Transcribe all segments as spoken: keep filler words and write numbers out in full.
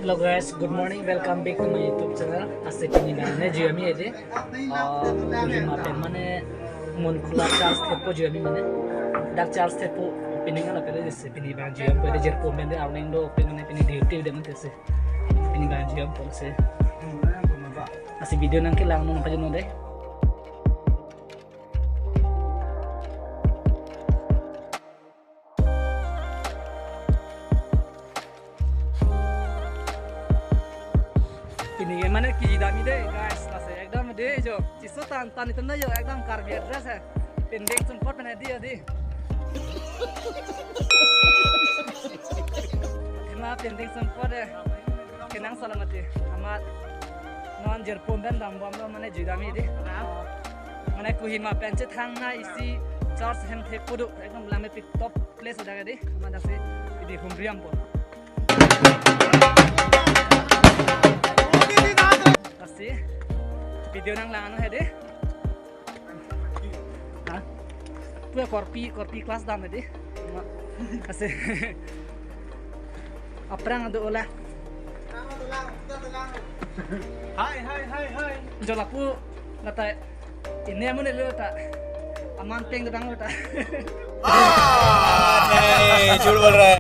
Hello guys, good morning. Welcome back to my YouTube channel. Lasi pini abang ne jui ami edi. Ah, Kohima pen mane Munkhula charge thepo jui ami mane. Dak charge thepo pini ngan apele desi pini abang jui ami edi, jirpo pen de arning do pini mane pini duty de mane desi. Pini abang jui ami pen si. Lasi video nangkelang non pajun de. Pini ke mane kiji dam-i de guys, lasi ekdom de jo, chiso tan tan itum na jo, ekdom Karbi dress hai. Pending sumpot pen edi edi. Kena pending sumpot de. Kenangsot alam mati. Amat non jirpo pen dambomlo mane jui dam-i edi. Mane Kohima pen chethangnei isi charge hem thepo do, ekdom lammet pi top place dak edi, mane daksi edi humriampo. Daksi video nanglang ano edi. Ha? Pu korpi, korpi class dam edi. Daksi. Aphrang do ola. Hai, hai, hai, hai. Jo lapu lata ini amun lo ta. Aman peng dang lo ta. Ah, नहीं, झूठ बोल रहा है।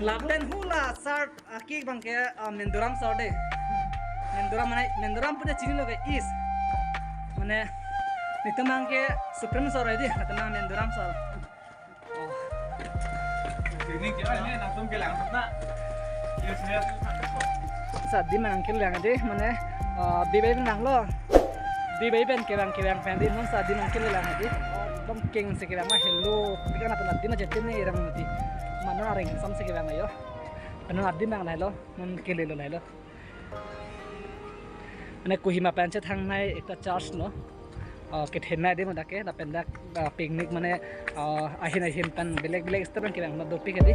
Lapden hula sir, aki abang ke, ah, Menduram sir de. Menduram mane, Menduram pu chinilo ke is. Mane netum abang ke Supreme sir edi, netum abang Menduram sir. Ini kita ini langsung ke langsung na. Yes, yes. Lasi adim nangkelang edi, mane, ah, bibai nanglo. Bibai pen kevang kevang pen edi, non lasi adim nangkelang edi. Ekdom keng si kevang ma hello. Ikan apa adim aja tin ni orang mati. Mane areng sam si kevang ayo. Mane adim nang lahelo, non kelelo lahelo. Mane Kohima pen chethangnei ekta charge lo. Ah, kethenei edi mo dak ke, lapen dak, ah, picnic mane, ah, ahin ahin pen belek belek step pen kevang lo dopik edi.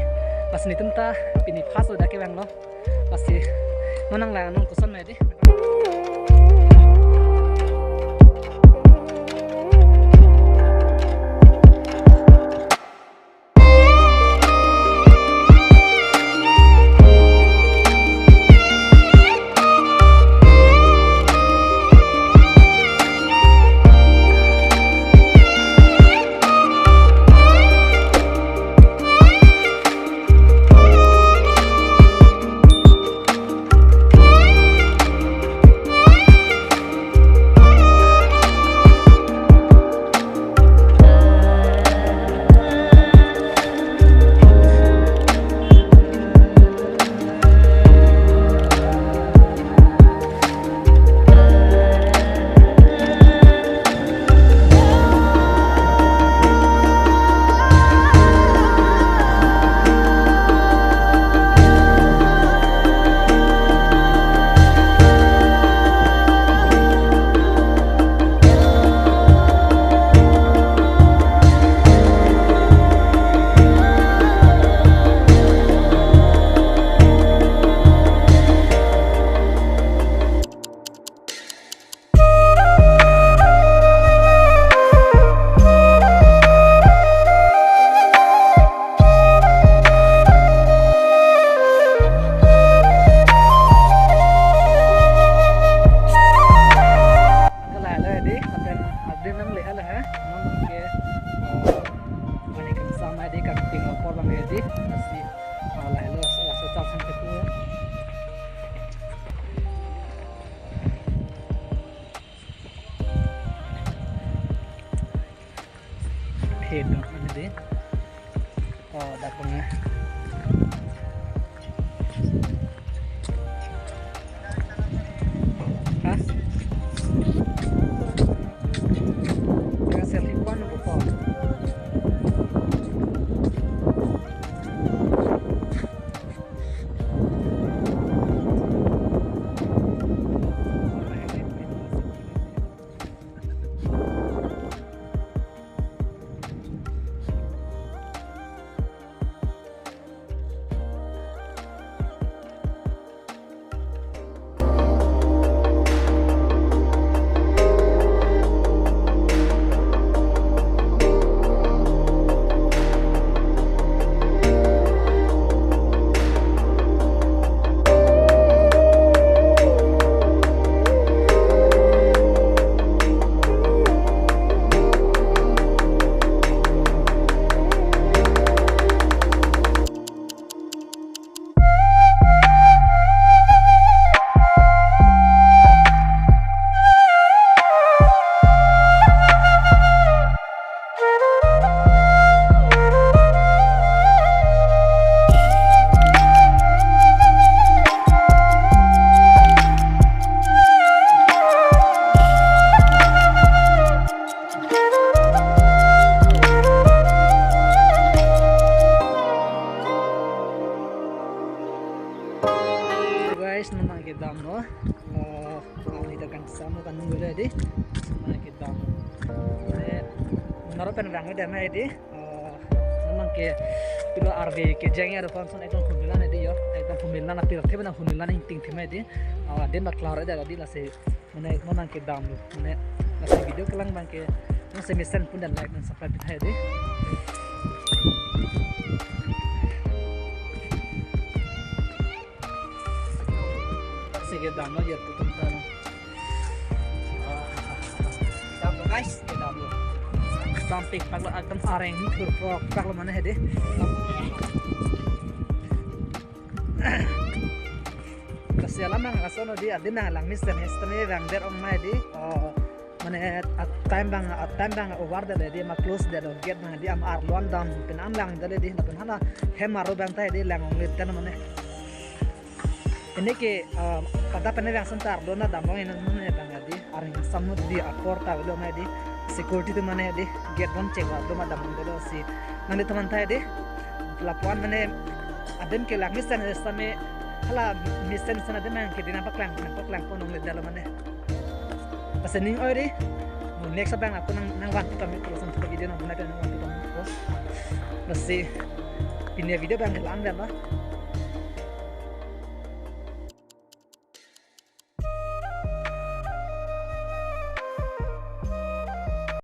Lasi netum ta pini first lo dak kevanglo. Lasi non nanglang non koson ma edi. Kalai lo edi, lapen adim nangle ala ha, non ke, oh, mane kangsam edi, kangping apor abang edi, lasi, oh, lahelo, laso charge hem thepo. Phedon edi. Oh, dak pang. Ha? Tengah selfie point nunggu po. Nang kedamlo. Oh, ang ita kangsam kan nunggu dei. Nang kedam. Ne, naro pen rang dei mai dei. Oh, nang ke pilo arve kejeng ya, aro konson ekdom humilna dei yo. Ekdom humilna na pirthe bana humilna ning ting thema dei. Oh, adim bak klar dei dei lasi. Mane, mo nang kedamlo. Mane, lasi video kelang abang ke, nang si mesen pon dan like dan subscribe pithai dei. Lasi kedamlo ya tutum ta. Kedamlo guys, kedamlo. Sampik paklo ekdom areng ni thur prok paklo mane dei. Lasi alam nang lason dei, adim nang langmesen sitame vang det ong mai dei. Oh, mane at time abang, at time abang over det dei, ma close det gate abang dei, am arlo an dam pen an lang det dei, lapen hala hem arlo abang ta dei lang ong lit ten mane. Ini ke, ah, pada pen vang sen ta arlo na dam ong in mane abang dei. Areng samut dei apor ta velo mai dei. Security atum mane dei. Gate bon check lo ma dam dei lo si. Nang dei teman ta dei. Lapuan mane adim ke langmesen sitame hala mesen sitame adim ke dina paklang paklang pon ong le dei lo mane. Lasi ning oi dei. Next abang ako nang nang van kami terus untuk video nang guna nang van kami. Lasi pini video abang ke lang dei lo.